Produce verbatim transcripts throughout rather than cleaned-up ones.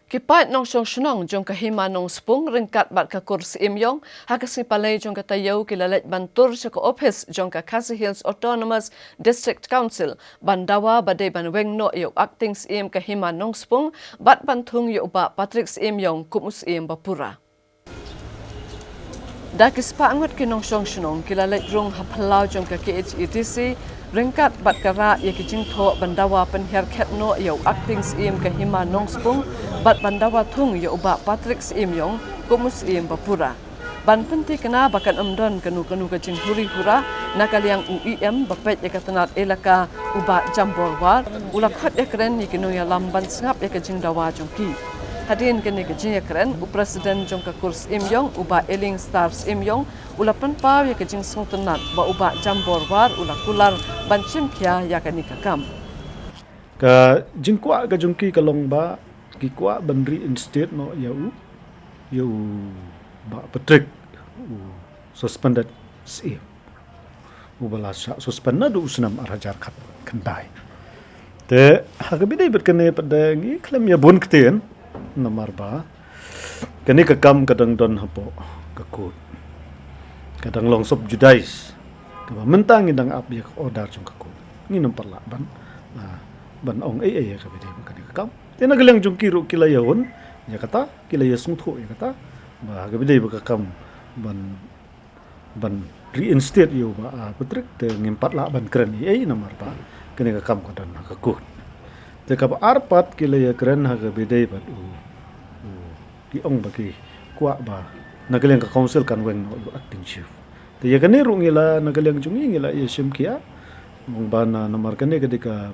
Ki paid nongshong shnong jong ka Hima Nongspung ryngkat bad ka kur Syiem Ïong ha ka sngi Palei jong ka taïew ki la leit ban tur sha ka ophis jong ka Khasi Hills Autonomous District Council ban dawa ba dei ban weng noh ïa u Acting Syiem ka Hima Nongspung bad ban thung ïa u Bah Patrick Syiem Ïong kum u Syiem ba pura. Da ki spah ngut ki nongshong shnong ki la leit rung ha phyllaw jong ka K H A D C ryngkat bad ka rah ïa ki jingthoh ban dawa pynhiar khet noh ïa u Acting Syiem ka Hima Nongspung bad ban dawa thung ïa u Bah Patrick Syiem Ïong kum u Syiem ba pura. Ban pynthikna ba kan ym don kano kano ka jinghuri hura na ka liang u E M ba peit ïa ka tnat elaka u Bah Jambor War u la khot ïakren ïa ki nongïalam ban sngap ïa ka jingdawa jong ki. Hadien kane ka jingïakren, u President jong ka kur Syiem Ïong, u Bah Eling Star Syiem Ïong, u la pynpaw ïa ka jingsngewtynnat ba u Bah Jambor War u la kular ban shim khia ïa kane ka kam. Ka jingkwah ka jong ki ka long ba ki kwah ban reinstate noh ïa u, ïa u Bah Patrick, u suspended Syiem. Uba la shah suspend naduh u snem ar hajar khatkhyndai. Te ha kaba ïadei bad kane pat de ngi khlem ïa bun ktien namar ba kane ka kam ka dang don hapoh ka court. Ka dang long sub judice. Kaba mynta ngi dang ap ïa ka order jong ka court. Ngim pat lah ban, ah, ban ong ei ei ïa kaba ïadei bad kane ka kam. Te na ka liang jong ki ruh ki la ïa hun ïa kata, ki la ïa sngewthuh ïa kata. Ba ha kaba ïadei bad ka kam ban ban reinstate ïa u Bah, ah, Patrick te ngim pat lah ban kren ei ei namar ba kane ka kam ka don ha ka court. Te kaba ar pat ki la ïakren ha kaba ïadei bad u, u, ki ong ba ki kwah ba na ka liang ka council kan weng noh u acting chief. Te ïa kane ruh ngi la na ka liang jong ngi ngi la ïa shim khia. Ong ba na namar kane ka dei ka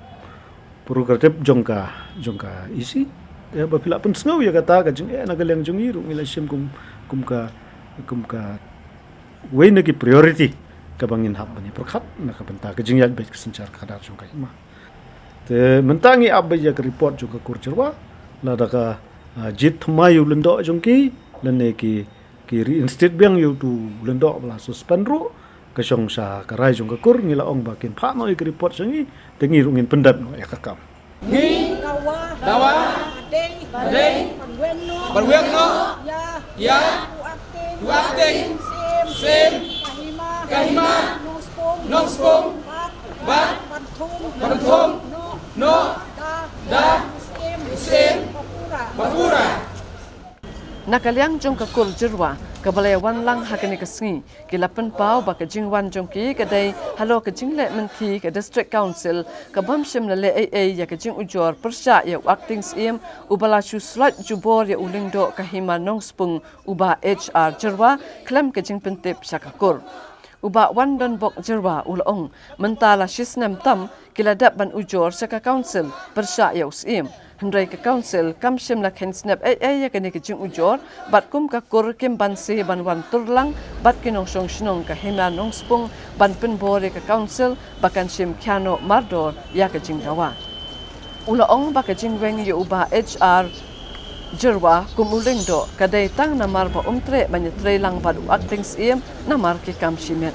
prerogative jong ka, jong ka E C. Te ba phi lah pynsngew ïa kata ka jingeh na ka liang jong ngi ruh ngi la shim kum, kum ka, kum ka wei na ki priority kaba ngin hap ban ïa pyrkhat na ka bynta ka jingïaid beit ka synshar khadar jong ka hima. Te mynta ngi ap beit ïa ka report jong ka kur Jyrwa lada ka, ah, jied thymmai ïa u lyngdoh jong ki lane ki, ki reinstate biang ïa uto u lyngdoh ba la suspend ruh. Ka shong sha ka rai jong ka kur ngi la ong ba kin phah noh ïa ka report sha ngi te ngi ruh ngin pyndep noh ïa ka kam. Ngi dawa, dawa, ba dei, ba dei, ban weng noh, ban weng noh, ïa, ïa, u acting, u acting, Syiem, Syiem, ka hima, ka hima, Nongspung, Nongspung, bad, bad, ban thung, ban thung, noh, noh, da, da, u Syiem, u Syiem, ba pura, ba pura. Na ka liang jong ka kur Jyrwa kaba la ïa wan lang ha kane ka sngi, ki la pynpaw ba ka jingwan jong ki ka dei halor ka jingleh mynthi ka District Council ka bym shym la leh ei ei ïa ka jingujor pyrshah ïa u acting Syiem uba la shu slait jubor ïa u lyngdoh ka hima Nongspung u Bah H R Jyrwa khlem ka jingpyntip sha ka kur. U Bah Wandonbok Jyrwa u la ong mynta la shisnem tam ki la dep ban ujor sha ka council pyrshah ïa u Syiem. Hynrei ka council kam shym la kheiñ snep ei ei ïa kane ka jingujor bad kum ka kur kim banse ban wan tur lang bad ki nongshong shnong ka hima Nongspung ban pynbor ïa ka council ba kan shim khia noh mardor ïa ka jingdawa. U la ong ba ka jingweng ïa u Bah H R Jyrwa kum u lyngdoh ka dei tang namar ba um treh ban ïatrei lang bad u acting Syiem namar ki kam shimet.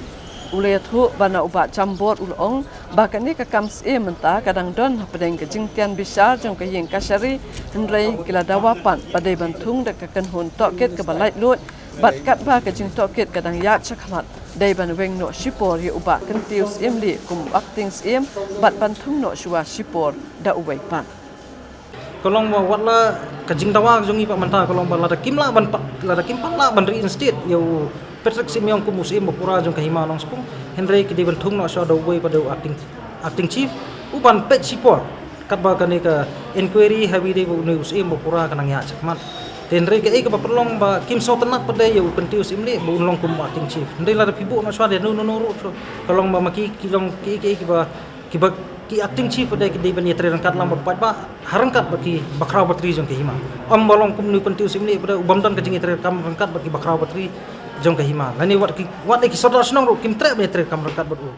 U la ïathuh ba na u Bah Jambor u la ong ba kane ka kam Syiem mynta ka dang don hapdeng ka jingtian bishar jong ka ïing kashari, hynrei ki la dawa pat ba dei ban thung da ka kynhun tohkit kaba laitluid bad katba ka jingtohkit ka dang ïaid shakhmat dei ban weng noh shipor ïa u Bah Kyntiew Syiemlieh kum u acting Syiem bad ban thung noh shuwa shipor da uwei pat. Ka long ba wat la ka jingdawa jong ngi pat mynta ka long ba lada kim lah ban pat, lada kim pat lah ban reinstate ïa u Patrick Syiem Ïong kum u Syiem ba pura jong ka hima Nongspung, hynrei ki dei ban thung noh shuwa da uwei pat da u acting, acting chief u ban peit shipor katba kane ka inquiry ha ba ïadei bad une u Syiem ba pura ka nang ïaid shakhmat. Te hynrei kaei kaba pynlong ba kim sngewtynnat pat de ïa u Kyntiew Syiemlieh ba un long kum u acting chief. Hynrei lada phi buh noh shuwa de no no no ruh ka long ba ma ki, ki long ki, ki, kiba Kiba ki acting chief pat de ki dei ban ïatrei ryngkat lang bad paidbah ha ryngkat bad ki bakhraw batri jong ka hima. Ym ba long kum une u Kyntiew Syiemlieh pat de u bym don ka jingïatrei kam ryngkat bad ki bakhraw batri jong ka hima. Lane wat ki, wat de ki sordar shnong ruh kim treh ban ïatrei kam ryngkat bad u.